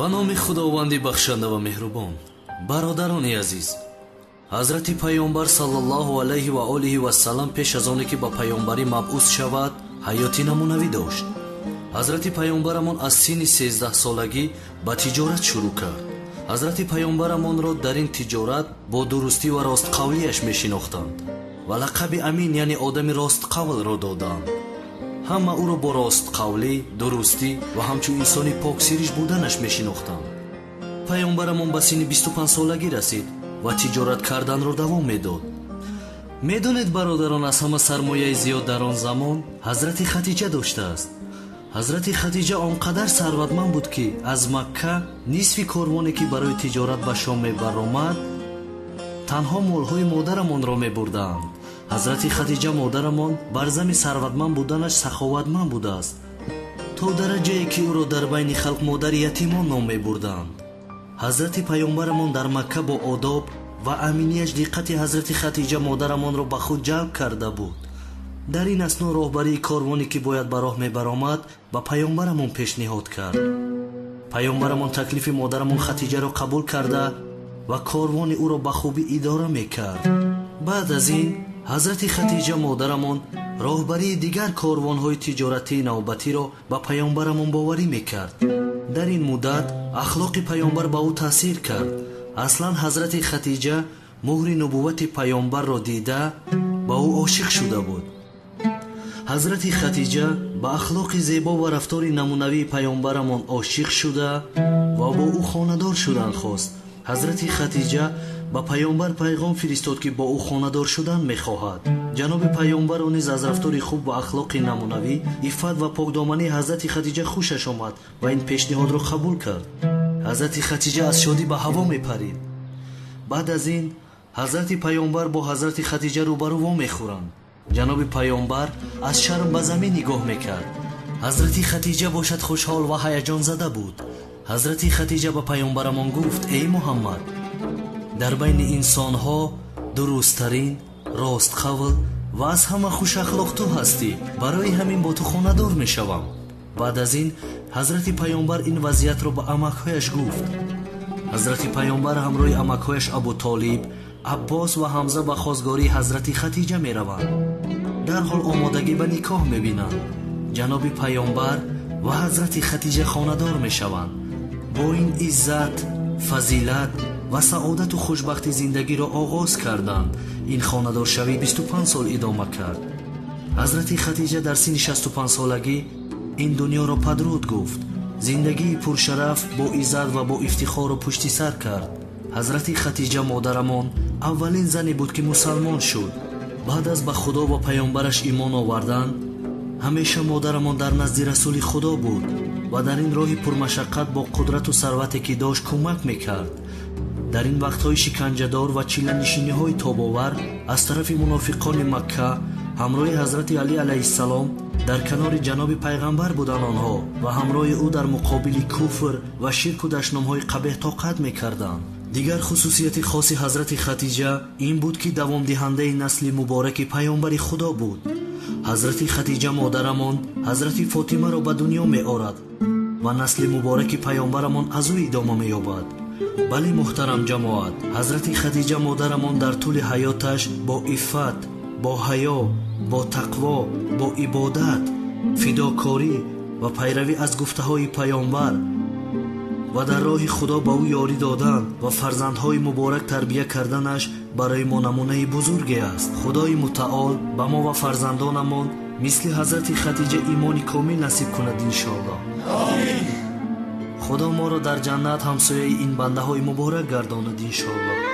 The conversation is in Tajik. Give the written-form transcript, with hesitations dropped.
Ба номи Худованди бахшанда ва меҳрубон. Бародарони азиз, ҳазрати Пайғамбар саллаллоҳу алайҳи ва олиҳи вассалам пеш аз оне ки ба пайғамбарӣ мабъус шавад, ҳаёти намунавӣ дошт. Ҳазрати Пайғамбарамон аз синни 13 солагӣ ба тиҷорат шурӯъ кард. Ҳазрати Пайғамбарамонро дар ин тиҷорат бо дурустӣ ва ростқавлияш мешинохтанд ва лақаби Амин, яъне одами ростқавлро доданд. Ҳама ӯро бо ростқавлӣ, дурустӣ ва ҳамчун инсони поксириш буданаш мешинохтанд. Пайғамбарамон ба синни 25 солагӣ расид ва тиҷорат карданро давом медод. Медонед, бародарон, аз ҳама сармояи зиёд дар он замон ҳазрати Хатиҷа доштааст. Ҳазрати Хатиҷа он қадар сарватманд буд, ки аз Макка нисфи корвоне ки барои тиҷорат ба Шом мебаромад, танҳо молҳои модарамонро мебурданд. Ҳазрати Хатиҷа модарамон бар зами сарватманд буданаш саховатманд будааст, то дараҷае ки ӯро дар байни халқ модари ятимон ном мебурданд. Ҳазрати Пайғамбарамон дар Макка бо одоб ва аминияш диққати ҳазрати Хатиҷа модарамонро ба худ ҷалб карда буд. Дар ин асно роҳбарии корвоне ки бояд ба роҳ мебаромад, ба Пайғамбарамон пешниҳод кард. Пайғамбарамон таклифи модарамон Хатиҷаро қабул карда ва корвони ӯро ба хубӣ идора мекард. Баъд аз ин ҳазрати Хатиҷа модарамон роҳбарии дигар корвонҳои тиҷоратии навбатиро ба Пайғамбарамон боварӣ мекард. Дар ин муддат ахлоқи Пайғамбар ба ӯ таъсир кард. Аслан ҳазрати Хатиҷа муҳри нубуввати Пайғамбарро дида ба ӯ ошиқ шуда буд. Ҳазрати Хатиҷа ба ахлоқи зебо ва рафтори намунавии Пайғамбарамон ошиқ шуда ва бо ӯ хонадор шудан хост. Ҳазрати Хатиҷа ба Пайғамбар пайғом фиристод, ки бо ӯ хонадор шудан мехоҳад. Ҷаноби Пайғамбарро низ аз рафтори хуб ва ахлоқи намунавӣ, иффат ва покдомании ҳазрати Хатиҷа хушаш омад ва ин пешниҳодро қабул кард. Ҳазрати Хатиҷа аз шодӣ ба ҳаво мепарид. Баъд аз ин ҳазрати Пайғамбар бо ҳазрати Хатиҷа рӯбарӯ вомехӯранд. Ҷаноби Пайғамбар аз шарм ба замин нигоҳ мекард. Ҳазрати Хатиҷа бошад хушҳол ва ҳаяҷонзада буд. Ҳазрати Хатиҷа ба Пайғамбарамон гуфт: эй Муҳаммад, дар байни инсонҳо дурусттарин, ростқавл ва аз ҳама хушахлоқ ту ҳастӣ. Барои ҳамин бо ту хонадор мешавам. Баъд аз ин ҳазрати Пайғамбар ин вазъиятро ба амакҳояш гуфт. Ҳазрати Пайғамбар ҳамроҳи амакҳояш Абу Толиб, Аббос ва Ҳамза ба хосгории ҳазрати Хатиҷа мераванд. Дарҳол омодагӣ ба никоҳ мебинанд. Ҷаноби Пайғамбар ва ҳазрати Хатиҷа хонадор мешаванд. Бо ин иззат, фазилат ва саодату хушбахти зиндагиро оғоз карданд. Ин хонадоршавӣ 25 сол идома кард. Ҳазрати Хатиҷа дар синни 65 солагӣ ин дунёро падруд гуфт. Зиндагии пуршараф бо иззат ва бо ифтихорро пушти сар кард. Ҳазрати Хатиҷа модарамон аввалин зане буд, ки мусалмон шуд. Баъд аз ба Худо ва Пайғамбараш имон овардан, ҳамеша модарамон дар назди Расули Худо буд ва дар ин роҳи пурмашаққат бо қудрату сарвате ки дошт кӯмак мекард. Дар ин вақтҳои шиканҷадор ва чиланишиниҳои тобовар аз тарафи мунофиқони Макка ҳамроҳи ҳазрати Алӣ алайҳиссалом дар канори ҷаноби Пайғамбар буданд онҳо ва ҳамроҳи ӯ дар муқобили куфр ва ширку дашномҳои қабеҳ тоқат мекарданд. Дигар хусусияти хоси ҳазрати Хатиҷа ин буд, ки давомдиҳандаи насли мубораки Пайғамбари Худо буд. Ҳазрати Хатиҷа модарамон ҳазрати Фотимаро ба дунё меорад ва насли мубораки Пайғамбарамон аз ӯ идома меёбад. Бале, муҳтарам ҷамоат, ҳазрати Хатиҷа модарамон дар тӯли ҳаёташ бо иффат, бо ҳаё, бо тақво, бо ибодат, фидокорӣ ва пайравӣ аз гуфтаҳои Пайғамбар ва дар роҳи Худо ба ӯ ёрӣ додан ва фарзандҳои муборак тарбия карданаш барои мо намунаи бузурге аст. Худои мутаол ба мо ва фарзандонамон мисли ҳазрати Хатиҷа имони комил насиб кунад, иншоаллоҳ. Амин. Худо моро дар ҷаннат ҳамсояи ин бандаҳои муборак гардонад, иншоаллоҳ.